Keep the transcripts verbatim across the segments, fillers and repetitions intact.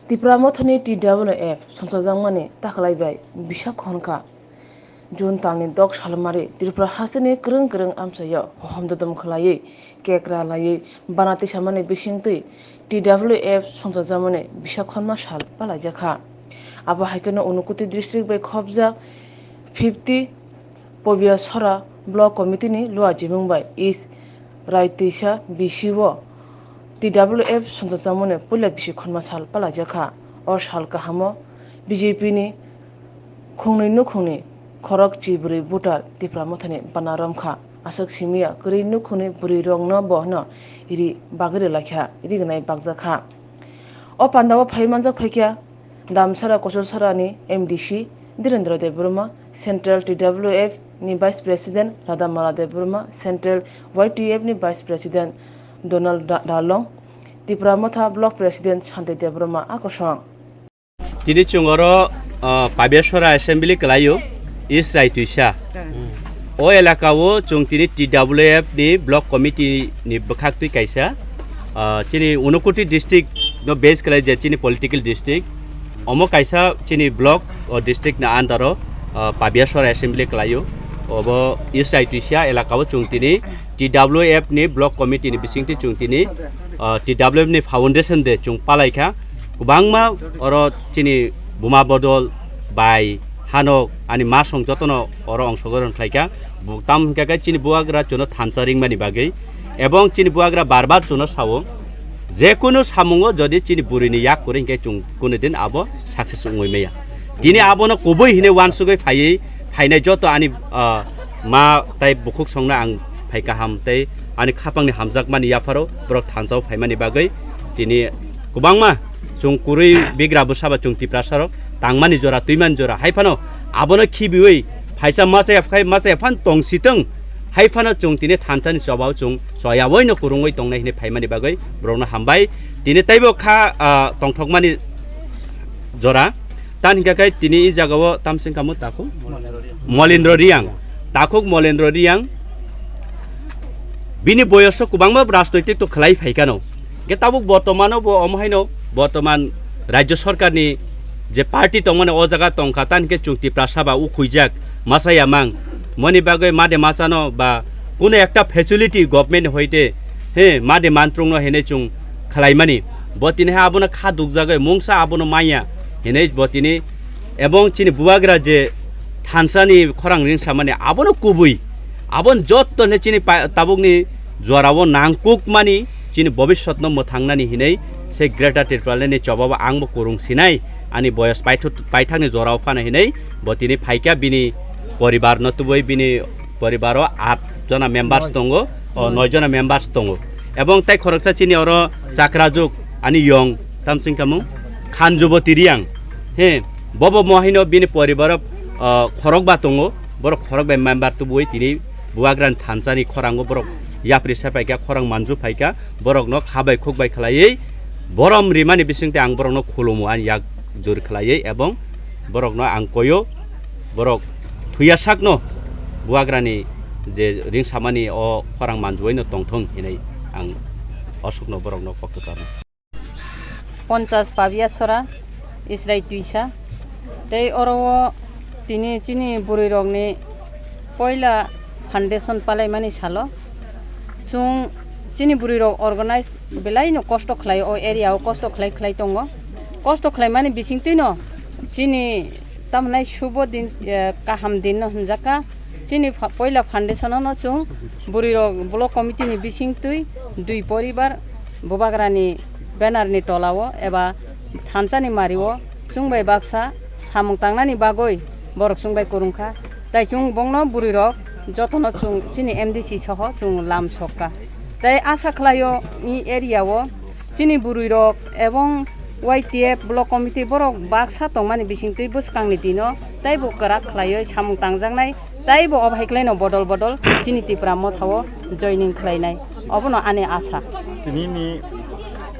Tipra Mothani T W F songchajakmani taklai bai bisa khonka. June talni dok salmari Tripura hasteni kwrwng kwrwng amchaio hohom dodom khwlaiwi kekra laiwi bana tisamani bisingtwi T W F songchajakmani bisa khonma sal palaijakha. Abo hai kheno Unakoti district bai khopjak fifty Pobia Sora Block Committee ni luajimung bai East Raitwisa B C o T W F songchajakmani puila bisi khonma sal palaijakha. O sal kahamo B J P ni khungnwi nukhungni khorok chibrwi voter Tipra Mothani bana romkha. Aswk simiya kwrwi nukhungni bwrwirokno bo hwno ri bagwi rwlaikha, rignai bakjakha. O pandao phai manjak phaikha Damsara Kochulsarani M D C Dhirendra Debbarma, Central T W F ni Vice President Radhamala Debbarma, Central Y T F ni Vice President Donald Da-, Dalong, Tipra Motha Block President Santi Debbarma a kosong. Tini chwng oro, ah, Pabiasora Assembly kwlaio, East Raitwisa. O elaka o chwng tini T W F ni block committee ni bwkhak twi kaisa, ah, chini Unakoti district no base khlai je chini political district. Omo kaisa chini block o district ni under o, ah, Pabiasora Assembly kwlaio. Obo East Raitwisa elaka o chwng tini T W F ni block committee ni bisingtwi chwng tini, ah, T W F ni foundation de chwng palaikha. Kwbangma oro chini buma bodol bai hanok ani ma song jotono oro ongsogron khlaikha. Bu-, tam hwnkha khe chini bubagra chwngno thansa ringmani bagwi. Ebong chini bubagra bar bar chwngno sao, jekunu samungo jodi chini burini yak kwrwi hwnkhe chwng kunu din abo success wngwi maya. Tini abono kubui hinwi uansugwi phaiwi phainai joto ani, ah, ma tai bukhuk songno ang phai kaham tei ani khapangni hamjakmani yapharo borok thansao phaimani bagwi tini kwbangma chwng kwrwi bigra bwsaba chwng Tiprasarok tangmani jora twimani jora hai phano abono khibiwi phaisa masa yapha khai masa yaphano tong sitwng hai phano chwng tini thansani chobao chwng choyaoino kwrwngwi tongnai hinwi phaimani bagwi borokno hambai. Tini teibo kha, ah, tongthokmani jora. Tan hingka khe tini i jagao tamsing kamo takhuk Molendro Riyang. Takhuk Molendro Riyang. Bini boyoso kwbangma rajnoitik to khlai phaikano. Hingke tabuk bortomano bo omo haino bortoman Rajya Sorkarni je party tongmani o jaga tongkha, tan hingke chwng Tiprasa ba ukhuijak masa yamang. Moni bagwi made masano ba kuno ekta facility government hoite, he, made mantrungno hene chwng khlaimani. Bo tini ha abono kha dukjagwi mungsa abono manya hinwi bo tini, ebong chini bubagra je thansani khorang ringsamani abono kubui. Aboni jotto hine chini pa-, tabukni jorao nangkukmani chini bobisotno mwthangnani hinwi se Greater Tipralandni chobao angbo kwrwng sinai ani boyos paithu-, paithakni jorao phano hinwi bo tini phaikha bini poribarno tubui bini poribaro at jona members tongo, o, noi jona members tongo. Ebong tai khoroksa chini oro chakrajuk ani yong tamsing kamung Khanjuboti Riyang. He, bobo mo haino bini poribaro, o, khorokba tongo, borok khorokbai member tubui tini bubagrani thansani khorango borok yapri se phaikha, khorang manju phaikha, borokno kha bai khuk bai khlaiwi borom rimani bisingtwi ang borokno khulumo ani yak jur khlaiwi ebong borokno ang koyo borok thuya sakno bubagrani je ringsamani o khorang manjuaino tongthong hinwi ang aswkno borokno kok kwcharno. Ponchas Pabiasora, Israi Twisa, tei oro o tini chini bwrwirokni poila foundation palaimani salo chwng chini bwrwirok organize belaino kosto khlai o area o kosto khlai khlai tongo. Kosto khlaimani bisingtwino chini tamnai subo din, eh, kaham dinno hwnjakha. Chini pha-, poila foundation-o no chwng bwrwirok block committee ni bisingtwi dui poribar bubagrani banner ni tolao eba thansani mario chwng bai baksa samung tangnani bagwi borok chwng bai kwrwngkha. Tai chwng bongno bwrwirok jotono chwng chini M D C soho chwng lam sokka. Tai asa khlaio i area o chini bwrwirok ebong Y T F block committee borok baksa tongmani bisingtwi bwskangni dino taibo kwrak khlaiwi samung tangjaknai, taibo obo hai khlaino bodol bodol chini Tipra Mothao joining khlainai, obono ani asa. Tinini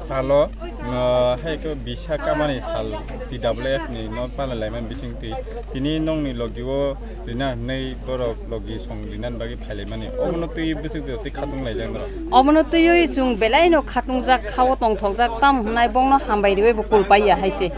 salo No, hai khe bisa kamani sal T W F ni no pala laimani bising twi. Tini nongni logi o rina hinwi borok logi song rinani bagwi phailaimani. Obono twi bwswk jora twi khatung laijak norok. Obono twiwi chwng belai no khatungjak, khao tongthokjak, tam hwnai bongno hambai riwi bo kul paiya hai se.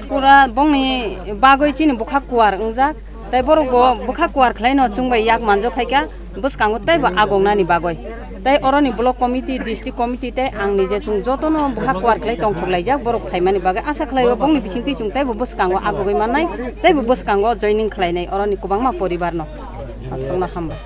Pura bongni bagwi chini bwkha kuar wngjak. Tei borok bo bwkha kuar khlai no chwng bai yak manjak phaikha, bwskango tei bo agongnani bagwi. Tei oroni block committee, district committee tei ang nije chwng jotono bwkha kuar khlai tongthok laijak borok phaimani bagwi. Asa khlaio bongni bisingtwi chwng tei bo bwskango agogwi mannai, tei bo bwskango joining khlainai oroni kwbangma poribar no. Aswkno hambai.